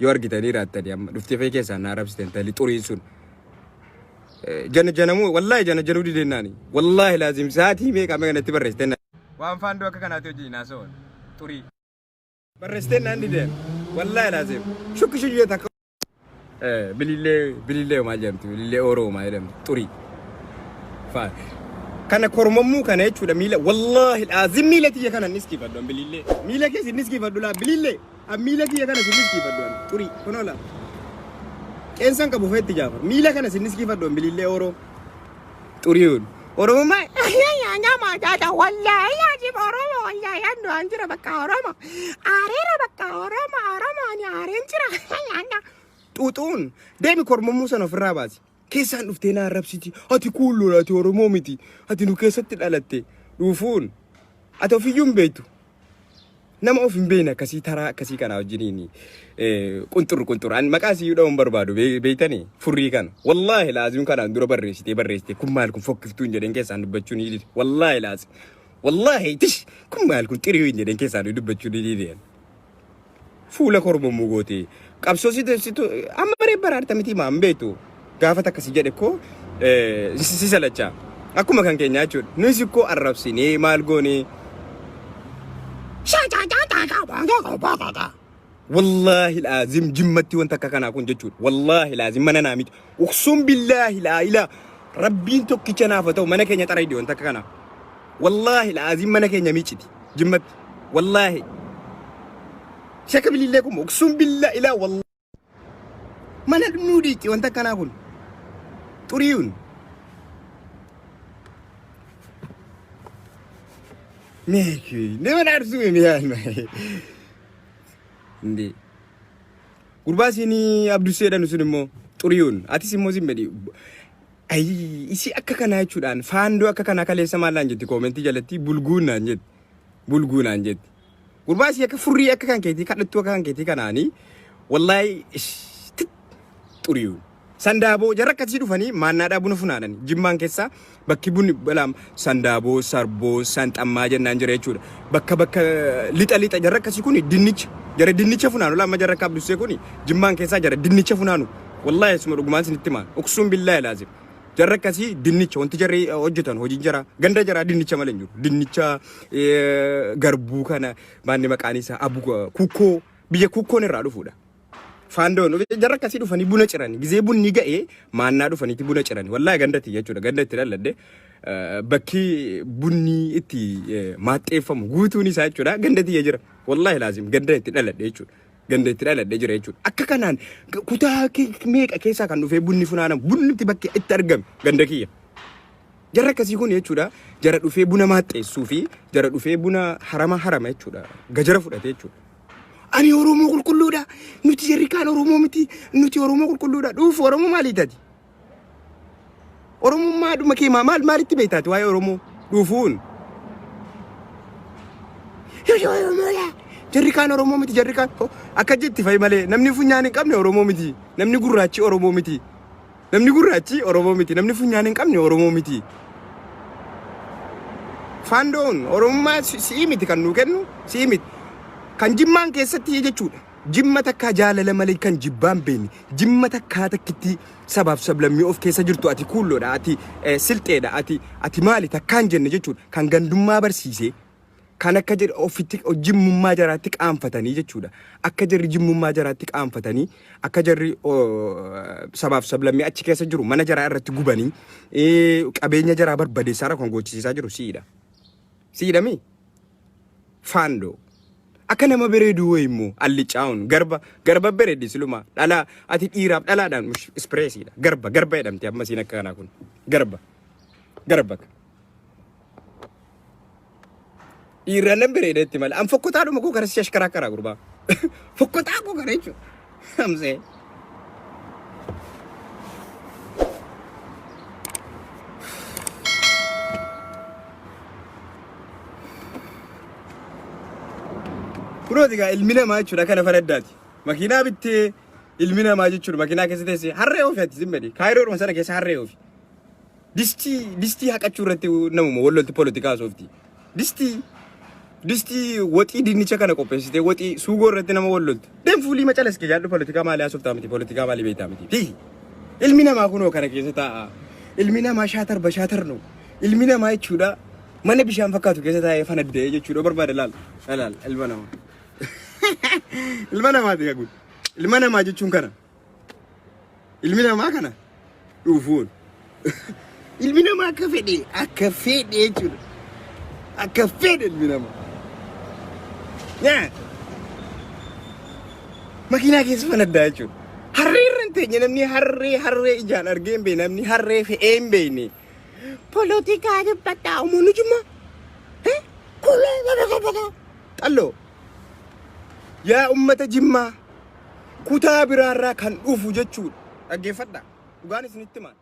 Yoo argitanii raattanii amma dhuftee fa'ii keessaan na arrabsite intalli xuriin sun. Jana janamuu wallaahi jana januu dideennaani. Wallaahi laazim sa'aatii meeqa meeqa natti barreessite. Waan faandoo akka kanaatti hojii naasa'oon xurii. Barreessitee naan dideen. Wallaahi laazim. Shukki shuyyee takka. Bilillee bilillee maal jedhamti bilillee Oromoo maal jedhamti xurii. Faa. Kana kormommuu kana jechuudha miila wallaahi laazim miila tiyya kana inni iskiifadhu an bilillee. Miila keessa inni iskiifadhu laa bilillee. An miila kiyya kana sinnis kiifadhu an xurii kunoo laa. Qeensan qabu feetti jaafar miila kana sinnis kiifadhu an bilillee Oromoo. Xuriin Oromummaa Nama jaja wallahi ajib Oromo wallahi andu an jira bakka Oromo areera bakka Oromo Oromo ani aareen jira. Xuuxuun deemi kormommuu sana ofirraa baasi. Keessaan dhuftee na arrabsiti. Ati kuulloodha ati Oromoo miti. Ati nu keessatti dhalatte. Dhuufuun ati ofiyyuu hin beektu. Nama of hin beekne akkasii taraa akkasii kanaa wajjiniin qunxurru qunxurru. Ani maqaa siyyuu dha'uun barbaadu beektanii furrii kana. Wallaahi laazim kanaan dura barreessitee barreessitee kun maal kun fokkiftuu hin jedheen keessaan dubbachuu ni dide. Wallaahi laazim. Wallaahi tish kun maal kun xiriyuu hin jedheen keessaan dubbachuu ni dide. Fuula korbommuu gootee qabsoo situ situ amma baree baraarta miti maa hin beektu. Gaafa takka si jedhe koo si salachaa. Akkuma kan keenyaa jechuudha. Nus ikkoo arrabsinee maal goonee. Wallaahi laazim jimmatti wanta akka kanaa kun jechuudha. Wallaahi laazim mana naa miti. Uqsuun billaahi laa ilaa rabbiin tokkicha naaf haa ta'u mana keenya xaraydi wanta akka kanaa. Wallaahi laazim mana keenya miiciti jimmatti. Wallaahi. Shaka bilillee kun uqsuun billaahi ilaa wallaahi. Mana nuu dhiiqi wanta akkanaa kun. Xuriiyuun. Meeki nama dhaarsuu mi'aan. Indee. Gurbaa siinii Abdussee jedhanu sun immoo xuriyuun atis immoo sin bedhi. Ayii isii akka kanaa jechuudhaan faandoo akka kanaa kaleessa maal naan jetti koomentii jalatti bulguun naan jetti. Bulguu naan jetti. Gurbaa isii akka furrii akka kan keetii kadhattuu akka kan keetii kanaanii wallaahi xuriyuun. Sandaaboo jarra akkasii dhufanii maannaadhaa buna funaanani. Jimmaan keessaa bakki bunni balaam sandaaboo, sarboo, sanxammaa jennaan jira jechuudha. Bakka bakka lixa lixa jarra akkasii kuni dinnicha. Jara dinnicha funaanu lama jarra akka abdussee kuni jimmaan keessaa jara dinnicha funaanu. Wallaahi asuma dhugumaan isinitti himaa. Uqsuun billaahi laazim. Jarra akkasii dinnicha wanti jarri hojjetan hojiin jara ganda jaraa dinnicha malee hin jiru. Dinnicha garbuu kana maanni maqaan isaa abu kukkoo biyya kukkoon irraa dhufuudha. Faandoon jarra akkasii dhufanii buna cirani. Gizee bunni ga'e maannaa dhufaniiti buna cirani. Wallaahi gandatti jechuudha. Ganda itti dhaladhe bakki bunni itti maaxxeeffamu guutuun isaa jechuudha. Ganda tiyya jira. Wallaahi laazim ganda itti dhaladhe jechuudha. Ganda itti dhaladhe jira jechuudha. Akka kanaan kutaa meeqa keessaa kan dhufee bunni funaanamu bunni itti bakki itti argame ganda kiyya. Jarra akkasii kun jechuudha jara dhufee buna maaxxeessuu fi jara dhufee buna harama harama jechuudha. Gajara fudhate jechuudha. Ani Oromoo qulqulluudha. Nuti jarri kaan Oromoo miti. Nuti Oromoo qulqulluudha. Dhuufu Oromoo maalii taati? Oromummaa dhuma kee maal maalitti beektaati waa'ee Oromoo? Dhuufuun. Nuti Oromoodha. Jarri kaan Oromoo miti jarri kaan akka jetti fa'i malee namni funyaan hin qabne Oromoo miti. Namni gurraachi Oromoo miti. Namni gurraachi Oromoo miti. Namni funyaan hin qabne Oromoo miti. Faandoon Oromummaa si'ii miti kan nuu kennu si'ii miti. Kan Jimmaan keessatti jechuudha. Jimma takkaa jaalala malee kan jibbaan beekne. Jimma takkaa takkitti sabaaf sablammii of keessa jirtu ati kuulloodha ati silxeedha ati ati maali takkaan jenne jechuudha. Kan gandummaa barsiisee kan akka jedhu ofitti jimmummaa jaraatti qaanfatanii jechuudha. Akka jarri jimmummaa jaraatti qaanfatanii akka jarri sabaaf sablammii achi keessa jiru mana jaraa irratti gubanii qabeenya jaraa barbadeessaa kan gochisiisaa jiru siidha. Siidha mi? Faandoo. Akka nama bareedu wayi immoo allicaa'uun garba garba bareeddi siluma dhalaa ati dhiiraaf dhalaadhaan ispireesiidha. Garba garba jedhamti amma siin akka kanaa kun garba garba. Dhiirraan nan bareeda itti malee. An fokkotaadhuma koo kana si ashkaraa karaa gurbaa. Fokkotaa koo kana jechuudha. Hamsee. Kunooti egaa ilmi namaa jechuudha kana faraddaati. Makiinaa bittee ilmi namaa jechuudha makiinaa keessa teessee harree oofi ati zimmedhi. Kaayiroodhuma sana keessa harree oofi. Distii distii haqachuu irratti namuma wal lolti polotikaa soofti. Distii. Distii waxii dinnicha kana qopheessitee waxii suugoo irratti nama wal loltu. Deem fuulii macalaske jaadhu poolitikaa maalii haasoftaa miti poolitikaa maalii beektaa miti. Fiigi. Ilmi namaa kunoo kana keessa taa'a. Ilmi namaa shaatar bashaatar nu. Ilmi namaa jechuudha mana bishaan fakkaatu keessa taa'ee fanadda'ee jechuudha barbaada laal. Laal ilma namaa. Ilma namaati kun. Ilma namaa jechuun kana. Ilmi namaa kana dhuufuun. Ilmi namaa akka fedhe akka fedhe jechuudha. Akka fedhe ilmi namaa. Nyaa. Makiinaa keessa fanaddaa jechuudha. Harree irra hin teenye namni harree harree ijaan argee hin beekne namni harree fe'ee hin beekne. Polotikaa dubbadhaa uummanni jimmaa. Xalloo. Yaa ummata Jimmaa kutaa biraarraa kan dhufu jechuudha. Dhaggeeffadhaa. Dhugaan isinitti himaa.